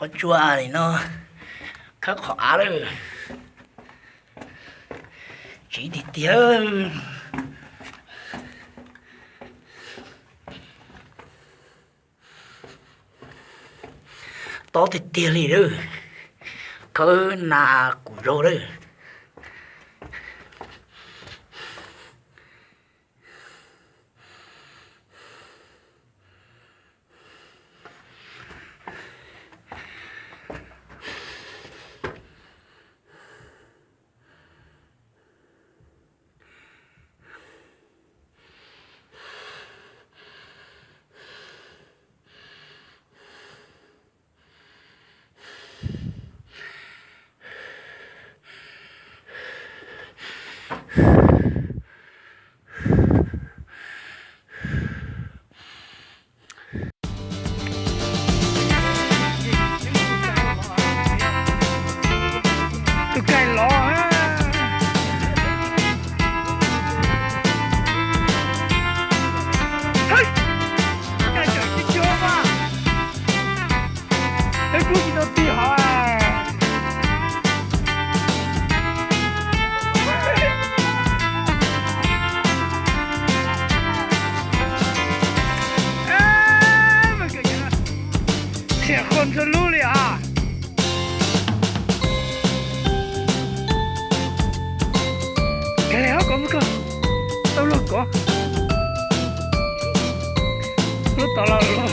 Tsua li no, khawb qhov av lawm. Tsiv tiag tiag. Tob tiag tiag li lawm. Khawb nas kuv zaug lawm. Tus kaij lov. Kaij tseem tsis cuag mas. Peb pub tsis tau tig hov. Qhia qhov ntxhua lub li as. Kaij li hab kov mus koj. Tau luag kov. Lub tod los